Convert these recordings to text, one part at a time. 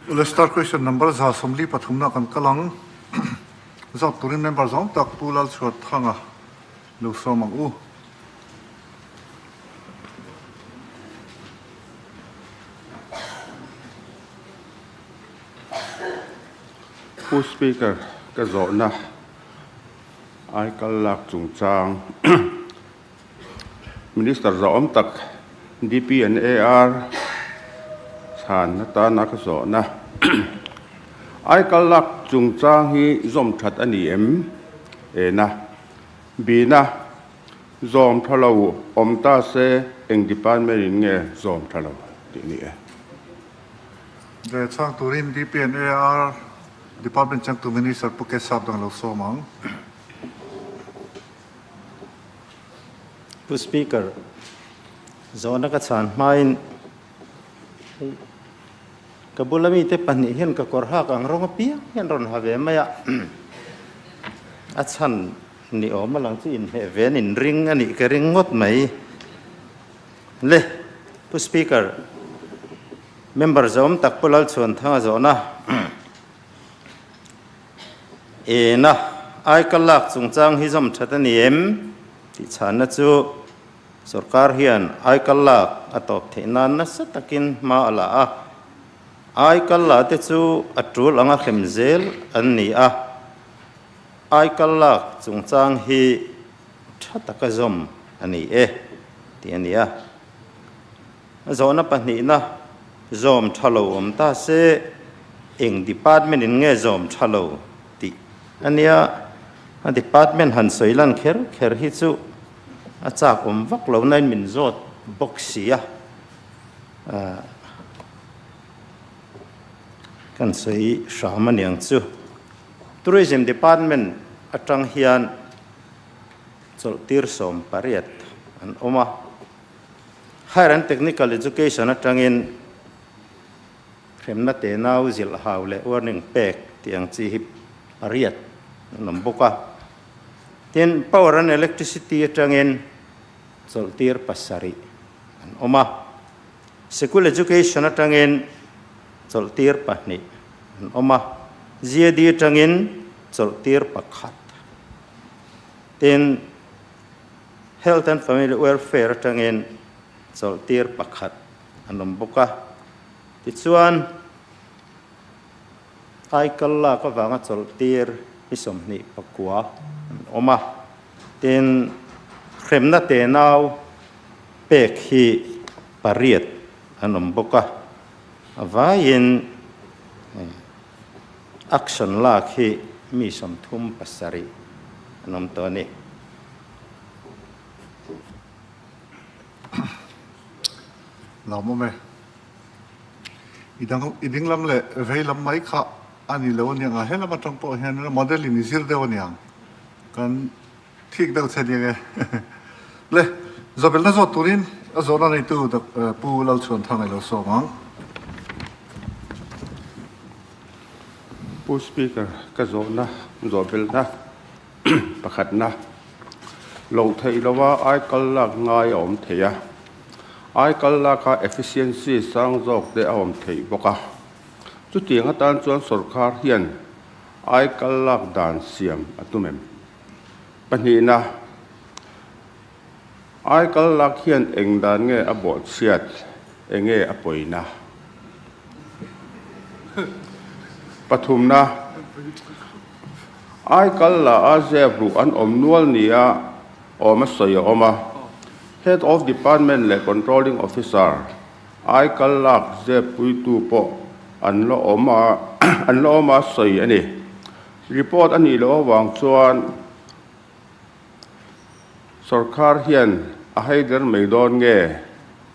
Ule star question number 143 na kan kal ang. Zawt turin member zawng tak Pu Lalchhuatthanga lo sawm ang u. Pu Speaker, ka zawhna aikal lak chungchang Minister zawhawm tak DP and AR chhan atana ka zawhna aikal lak chungchang hi zawm that a ni em? Ena, Bina, zawm tha lo awm ta se eng department in nge zawm tha lo tih a ni e. Ve chhang turin DP and AR Department changtu Minister Pu Kesap dang lo sawm ang. Pu Speaker, zawhna ka chhan hmain hei ka bula mite pahnih hian ka kawr hak ang rawng apiang hian rawn ha ve mai a, a chhan ni awm a lang chu inhmeh ve an inring a nih ka ring ngawt mai. Le, Pu Speaker, member zawm tak Pu Lalchhuanthanga zawhna ena aikal lak chungchang hi zawm that a ni em? tih chhanna chu sorkar hian aikal lak a tawp theih nan nasa takin hma a la a, aikal la te chu a tul anga hrem zel an ni a, aikal lak chungchang hi tha taka zawm a ni e tih a ni a. Zawhna pahnihna zawm tha lo awm ta se eng department in nge zawm tha lo tih a nia. A department han sawi lan kher kher hi chu a chak awm vak lo nain min zawt bawk si a. Kan sawi hram a niang chu. Tourism department atang hian chawlhtir 18 an awm a. Higher and Technical Education atangin hremna tenau zilh hau leh warning pek tih ang chi hi pariat an awm bawk a. Tin, Power and Electricity atangin chawlhtir pasarih an awm a. Sikul Education atangin chawlhtir pahnih an awm a. GAD atangin chawlhtir pakhat. Tin, Health and Family Welfare atangin chawlhtir pakhat an awm bawk a. Tichuan, aikal lak avanga chawlhtir hi 29 an awm a. Tin, hremna tenau pek hi pariat an awm bawk a. A vaiin action lak hi mi 37 an awm tawh a ni. Lawmawm e. I dang i ding lam leh vei lam mai kha a ni lo aniang a, he lam atang pawh hian model in i zir deuh aniang. Kan thik deuh che aniang e. Le, Zawbelna zawt turin a zawhna neitu Pu Lalchhuanthanga i lo sawm ang. Pu Speaker, ka zawhna zawhbelna Pakhatna, loh theih lova aikal lak ngai a awm thei a, aikal laka efficiency sang zawk te a awm theih bawk a. Chutiang atan chuan sorkar hian aikal lak dan siam a tum em? Pahnihna, aikal lak hian eng dan nge a bawhchhiat, enge a pawina? Pathumna, Aikal la a zep ruh an awm nual nia awm a sawi a awm a. Head of Department leh Controlling Officer aikal lak zep puitu pawh an la awm a an la awm a sawi a ni. Report a nih loh avang chuan sorkar hian a haider mai dawn nge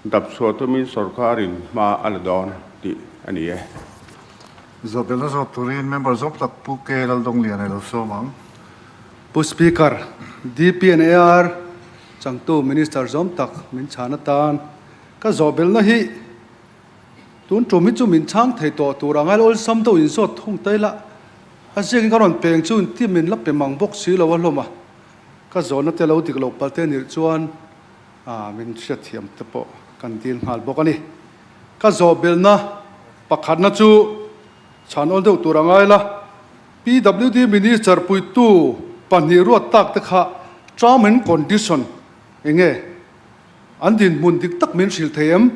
dap chhuah tumin sorkarin hma a la dawn tih a ni e. Zawhbelna zawt turin member zawm tak Pu K. Laldawngliana lo sawm ang. Pu Speaker, DP and AR changtu Minister zawm tak min chhan atan ka zawhbelna hi tun tum hi chu min chhang thei tawh tur a ngail awlsam deuh in zawt thung ta ila a ziakin ka rawn peng chu in ti min la pe mang bawk si lo a hlawm a, ka zawhna te lo dik loh palh te nih chuan min hriatthiam te pawh kan dil nghal bawk a ni. Ka zawhbelna pakhatna chu. Chhan awl deuh tur a ngai la. PWD Minister puitu pahnih ruat tak te kha term and condition eng nge an dinhmun dik tak min hrilh thei em?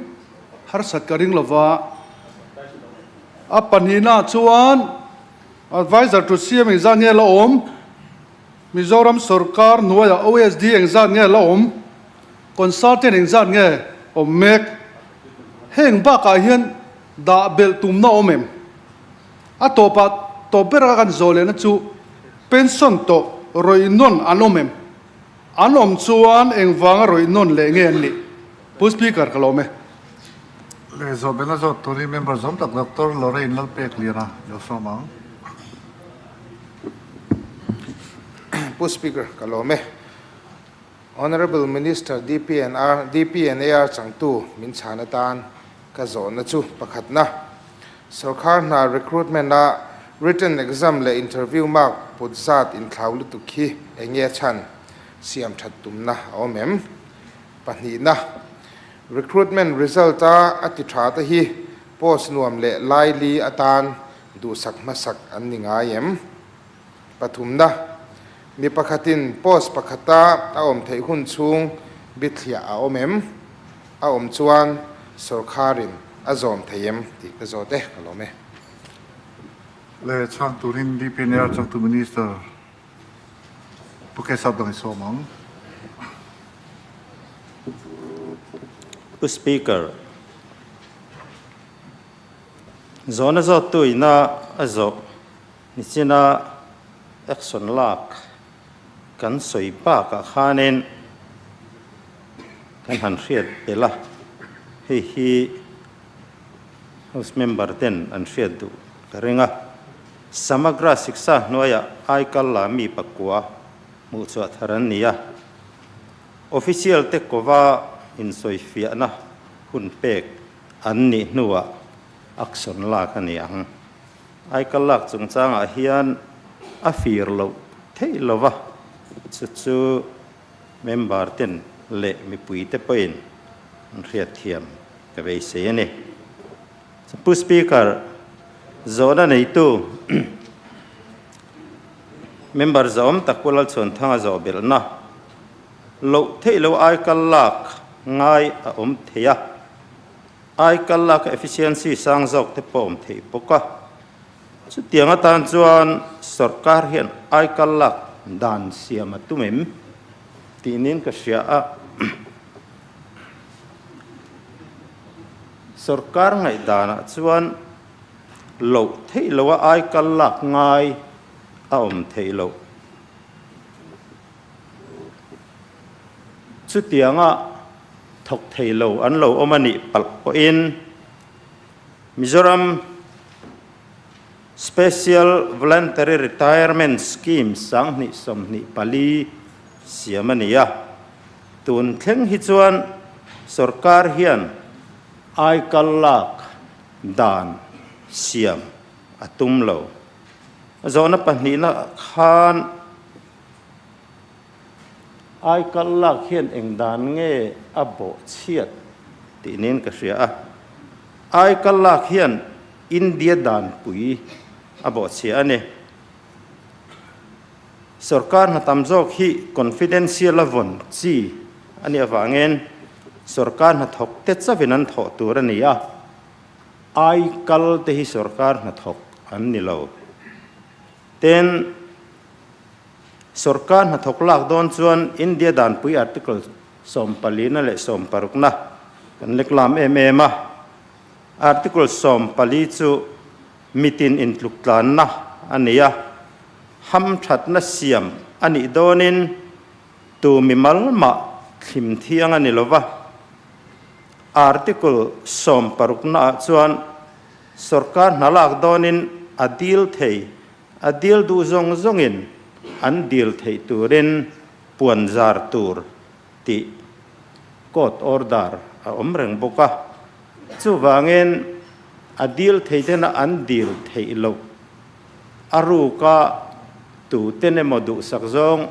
Harsat ka ring lova. A pahnihna chuan Adviser to CM engzat nge la awm? Mizoram sorkar hnuaiah OSD engzat nge la awm? Consultant engzat nge awm mek? Heng bakah hian dah belh tumna awm em? A tawpah tawp bera kan zawh lehna chu pension tawh rawih nawn an awm em? An awm chuan engvanga rawih nawn leh nge an nih? Pu Speaker, ka lawm e. Leh zawh belh a zawt turin member zawm tak Doctor Lorraine Lalpekliana lo sawm ang. Pu Speaker, ka lawm e. Honourable Minister DPNR, DPNAR changtu min chhan atan ka zawhna chu pakhatna, Sorkar hna recruitment a written exam leh interview mark put zat inthlau lutuk hi eng nge a chhan siam that tumna a awm em? Pahnihna, recruitment result a a ti tha te hi post nuam leh laili atan duhsak hmasak an ni ngai em? Pathumna, mi pakhatin post pakhata a awm theih hun chhung bithliah a awm em? A awm chuan sawrkharin a zawm thei em tih ka zawt e, ka lawm e. Le chhang turin DPNR changtu Minister Pu Kesap dang i sawm ang. Pu Speaker, zawhna zawttu ina a zawh Nichina action lak kan sawi bakah khanin kan han hriat belh a, hei hi House member ten an hriat duh ka ring a. Samagra Shiksha hnuaiah aikal la mi pakua hmuh chhuah thar an ni a, official te kova insawifiahna hun pek an nih hnuah action lak a ni ang. Aikal lak chungchangah hian a fir loh theih lo va, chu chu member ten leh mipui te pawhin an hriatthiam ka beisei a ni. Pu Speaker, zawhna neitu member zawm tak Pu Lalchhuanthanga zawh belhna loh theih lo aikal lak ngai a awm thei a. Aikal laka efficiency sang zawk te pawh awm theih bawk a. Chutiang atan chuan sorkar hian aikal lak dan siam a tum em tih niin ka hria a. Sorkar ngaihdanah chuan loh theih loha aikal lak ngai a awm theih loh. Chutianga thawk thei lo an lo awm a nih palh pawhin Mizoram Special Voluntary Retirement Scheme 2024 siam a ni a. Tun thleng hi chuan sorkar hian aikal lak dan siam a tum lo. Zawhna pahnihna khan Aikal lak hian eng dan nge a bawh chhiat tih niin ka hria a. Aikal lak hian India danpui a bawh chhia a ni. Sorkar hna tam zawk hi confidential a vawn chi a nih avangin sorkar hnathawk te chauhin an thawh tur a ni a. Aikal te hi sorkar hnathawk an ni lo. Tin, Sorkar hnathawk lak dawn chuan India danpui Article sawmpalina leh sawmparukna kan leklam em em a. Article 14 chu mitin intluktlanna a ni a, hamthatna siam a nih dawnin tu mimal mah thlim thiang a ni lo va. Article sawmparukna ah chuan sorkar hna lak dawnin a dil thei A dil duh zawng zawngin an dil theih turin puan zar tur tih court order a awm reng bawk a. Chuvangin a dil thei tena an dil theih loh a ruka tuten emaw duhsak zawng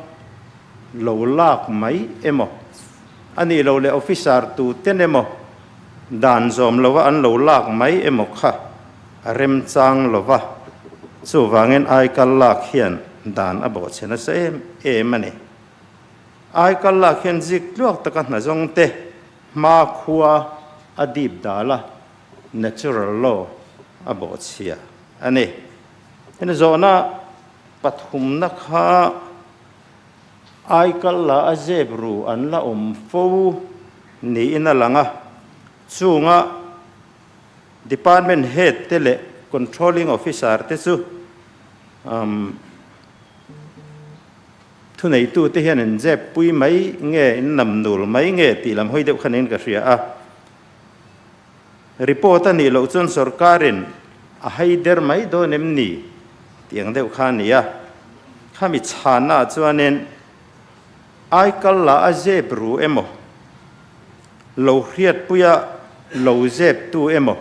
lo lak mai emaw a nih loh leh officer tuten emaw dan zawm lova an lo lak mai emaw kha a remchang lova. Chuvangin aikal lak hian dan a bawhchhe nasa em em a ni. Aikal lak hian zik tluak taka hna zawng te hma khua a dip dal a, natural law a bawhchhia a ni. Hemi zawhna pathumna kha aikal la a zep ru an la awm fo niin a lang a, chunga Department Head te leh Controlling Officer te chu thuneitu te hian in zep pui mai nge, in nam nul mai nge tih lam hawi deuh khan in ka hria a. Report a nih loh chuan sorkarin a hai der mai dawn em ni tih ang deuh kha a ni a. Khami chhanna ah chuanin aikal la a zep ru emaw? Lo hriatpuia lo zeptu emaw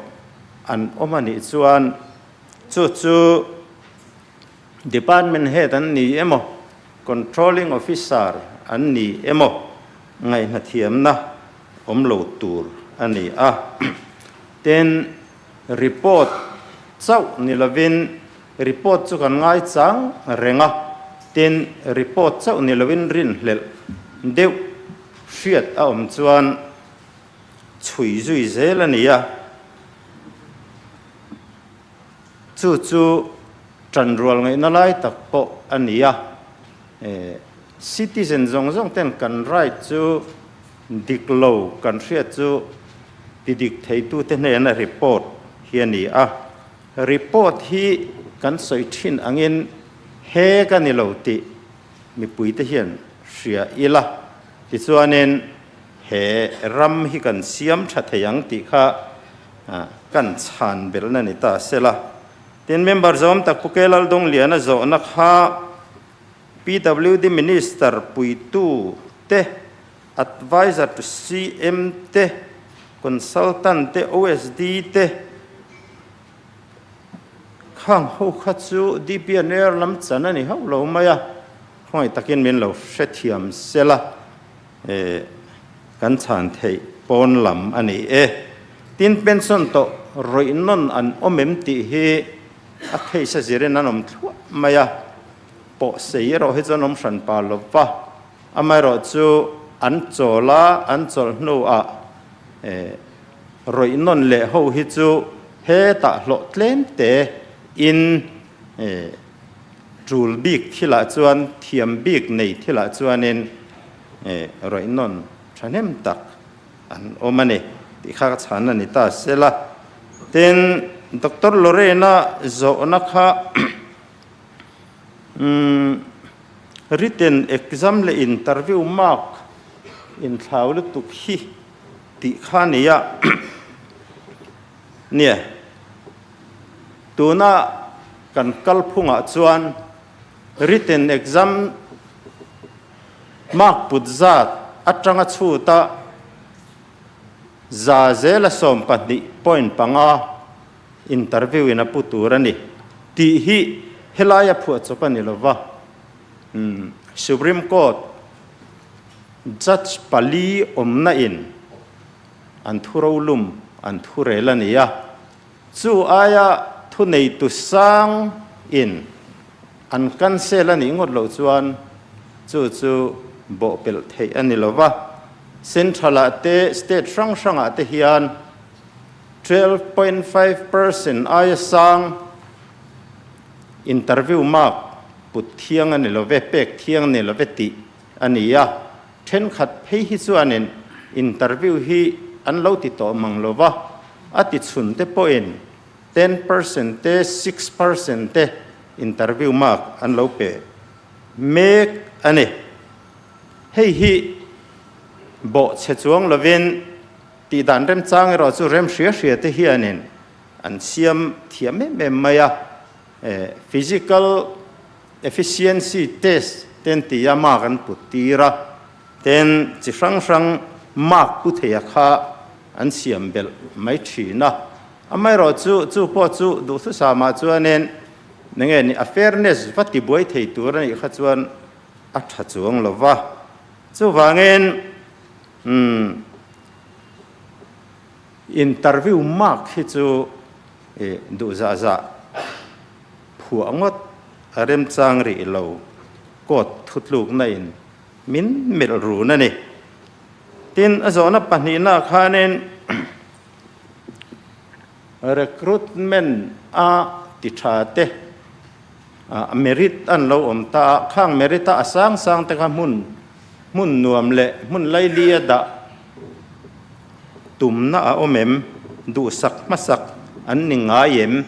an awm a nih chuan chu chu Department Head an ni emaw, Controlling Officer an ni emaw ngaihnathiamna awm lo tur a ni a. Tin, report chauh ni lovin report chu kan ngaichang reng a, tin, report chauh ni lovin rinhlelh deuh Hriat a awm chuan chhui zui zel a ni a, chu chu tanrual ngaihna lai tak pawh a ni a. Citizen zawng zawng ten kan right chu dik lo kan hriat chu ti dik theitute hnena report hi a ni a. Report hi kan sawi thin angin he ka ni lo tih Mipuite hian hria ila, tichuanin he ram hi kan siam tha thei ang tih kha kan chhan belhna ni ta sela. Tin, member zawm tak Pu Ke Laldongliana zawhna kha PWD Minister puitu te, Advisor to CM te, Consultant te, OSD te, Khang ho kha chu DPNR lam chan a ni hauh lo mai a, khawngaih takin min lo hrethiam sel a, kan chhan theih pawn lam a ni e. Tin, pension tawh rawih nawn an awm em tih hi a case a zirin an awm thluah mai a, pawhsei erawh hi chuan awm hran pa lo va, amaherawh chu an chawl a, an chawlh hnuah Rawih nawn leh ho hi chu hetah hlawh tlem te in tul bik thilah chuan thiam bik nei thilah chuanin rawih nawn thahnem tak an awm a ni tih kha ka chhan a ni ta sela. Tin, Doctor Lorraine-a zawhna kha written exam leh interview mark inthlau lutuk hi Tih kha nia nia tuna kan kalphungah chuan written exam mark put zat atanga chhuta za zela 12.5 interview in a pu tur a ni tih hi helaia phuahchawp a ni lova Supreme Court Judge pali awmna in an thu rolum an thu rel a ni a, chu aia thuneitu sang in an cancel a nih ngawt loh chuan chu chu bawhpelh theih a ni lo va. Central ah te state hrang hrang ah te hian 12.5 percent aia sang interview mark put thiang a ni lo ve, pek thiang a ni lo ve tih a ni a, thenkhat phei hi chuanin interview hi an lo ti tawh mang lo va, a ti chhun te pawhin 10% te 6% te interview mark an lo pe mek a ni. Hei hi bawhchhe chuang lovin tihdan remchang erawh chu rem hria hria te hianin an siam thiam em em mai a, physical Efficiency test ten tia mark an put tir a, ten chi hrang hrang mark pu theia kha an siam belh mai thin a. Amaherawh chu, chu pawh chu duhthusam ah chuanin enge ni a fairness va ti buai thei tur a nih kha chuan a tha chuang lo va. Chuvangin umm interview mark hi chu duh zah zah. phuah ngawt a remchang rih lo, court thutlukna in min melh run a ni. Tin, a zawhna pahnihna khanin recruitment a ti tha te, merit an lo awm ta a, khang merit a a sang sang te kha hmun hmun nuam leh hmun laili a dah tumna a awm em, duhsak hmasak an ni ngai em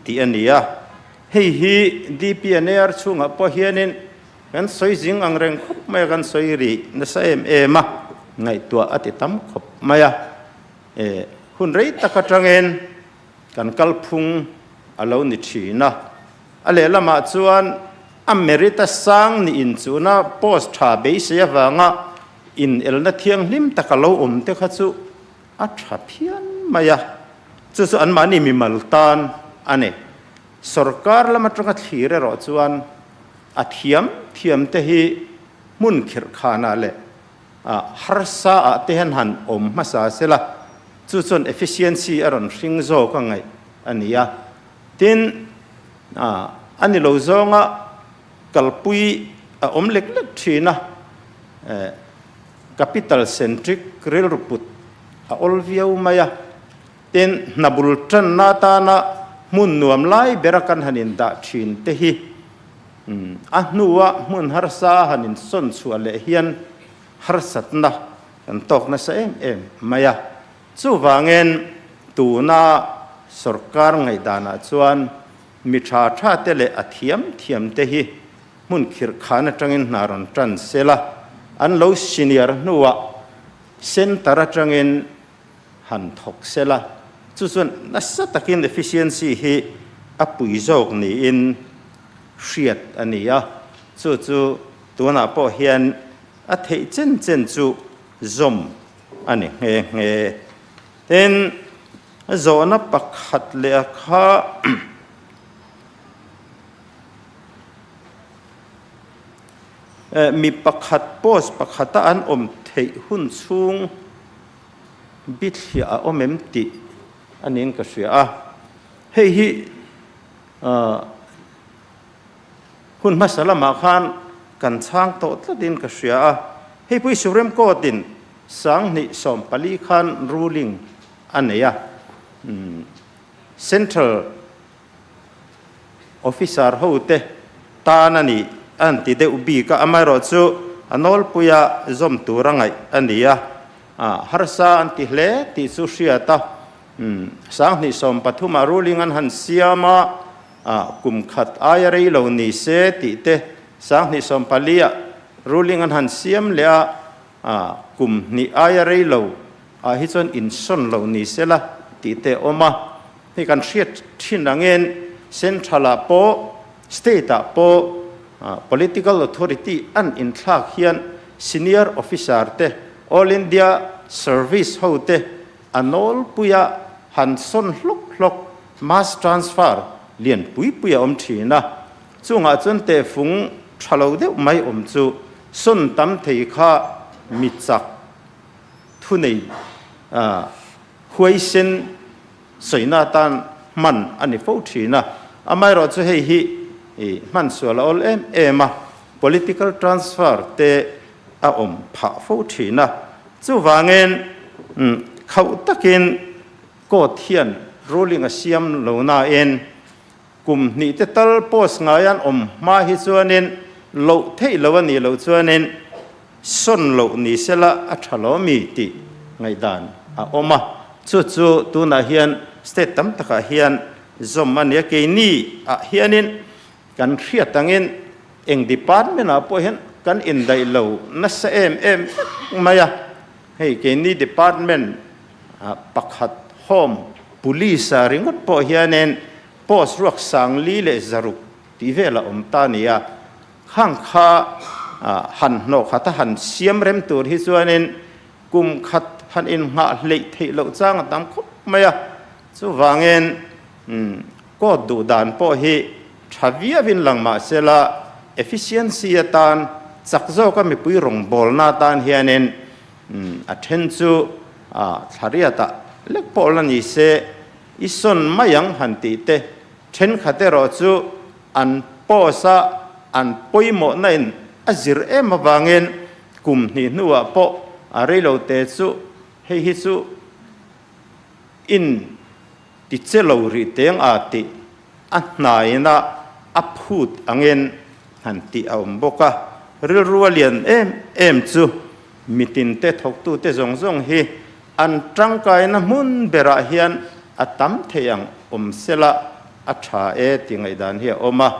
tih a ni a. Hei hi DPNAR chhungah pawh hianin kan sawi zing ang reng khawp mai a, kan sawi rih nasa em em a, ngaihtuah a ti tam khawp mai a. E, hun rei tak atangin kan kalphung a lo ni thin a, a lehlamah chuan a merit a sang ni inchuhna post tha beisei avanga inelna thianghlim taka lo awm te kha chu a tha phian mai a, chu chu anmahni mimal tan a ni. Sorkar lam atanga thlir erawh chuan a thiam thiam te hi hmun khirh khanah leh harsa ah te hian han awm hmasa se la, chu chuan efficiency a rawn hring zawk a ngaih a ni a. Tin, a ni lo zawnga kalpui a awm lek lek thin a, capital centric rilru put a awl viau mai a. Tin, hna bul tanna atana hmun nuam lai bera kan han indah thin te hi a hnua hmun harsa han insawn chhuah leh hian harsatna kan tawk nasa em em mai a. Chuvangin tuna sorkar ngaihdanah chuan mi tha tha te leh a thiam thiam te hi hmun khirh khan atangin hna rawn tan sela, an lo senior hnuah centre atangin han thawk sela, chu chuan nasa takin efficiency hi a pui zawk niin hriat a ni a, chu chu tunah pawh hian a theih chen chen chu zawm a ni nghe nghe. Tin, zawhna pakhat leh a kha mi pakhat post pakhata an awm theih hun chhung bithliah a awm em tih a niin ka hria a. Hei hi hun hmasa lamah khan kan chhang tawh tlatin ka hria a. Hei pui Supreme Court in 2014 khan ruling a nei a. Central Officer ho te tan a nih a han ti deuh bik a, amaherawhchu a nawlpuia zawm tur a ngaih a ni a, harsa an ti hle tih chu hriat a, 2013 ah ruling an han siam a, kum khat aia rei lo ni se tih te, 2014 ah ruling an han siam leh a, kum hnih aia rei lo ah hi chuan insawn lo ni se la tih te a awm a. Hei kan hriat thin angin Central ah pawh State ah pawh Political Authority an inthlak hian Senior Officer te All India Service ho te a nawlpuia han sawn hlawk hlawk Mass Transfer lian pui pui a awm thin a. Chungah chuan tehfung tha lo deuh mai awm chu sawn tam thei kha mi chak thunei huaisen sawina atan hman a ni fo thin a. Amaherawhchu hei hi hman sual a awl em em a, political transfer te a awm phah fo thin a. Chuvangin khauh takin court hian ruling a siam lo nain Kum hnih te tal post ngai an awm hma hi chuanin loh theih lo a nih loh chuanin sawn loh ni sela a tha lo mi tih ngaihdan a awm a. Chu chu tunah hian state tam takah hian zawm a nia. Keini ah hianin kan hriat angin eng department ah pawh hian kan indaih lo nasa em em vek mai a. Hei keini department pakhat home police ah ringawt pawh hianin post ruak 4,600 tih vel a awm ta a ni a, khang kha han hnawh khat a han siam rem tur hi chuanin kum khat han inngah hleih theih loh chang a tam khawp mai a, chuvangin court duh dan pawh hi tha viauin lang mah sela efficiency atan chak zawka mipui rawngbawlna atan hianin a then chu thlariatah lek pawh la ni se i sawn mai ang han tih te thenkhat erawh chu. An post a an pawimawhna in a zir em avangin kum hnih hnuah pawh a reilo te chu hei hi chu in ti che lo rih teng a tih a hnaina a phut angin han tih a awm bawk a. Rilru a lian em em chu mitinte thawktute zawng zawng hi an tangkaina hmun berah hian a tam thei ang awm sela a tha e tih ngaihdan hi a awm a.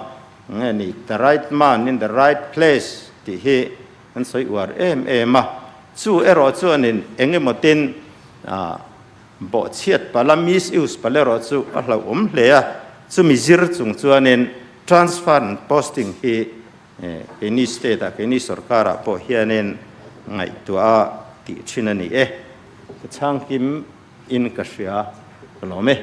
Nge ni the right man in the right place tih hi an sawi uar em em a. Chu erawh chuanin eng emaw tin bawhchhiat palh a, misuse palh erawh chu a hlauhawm hle a. Chumi zir chung chuanin transfer and posting hi keini state ah, keini sorkar ah pawh hianin ngaihtuah a tih thin a ni e. Ka chhangkim in ka hria ka lawm e.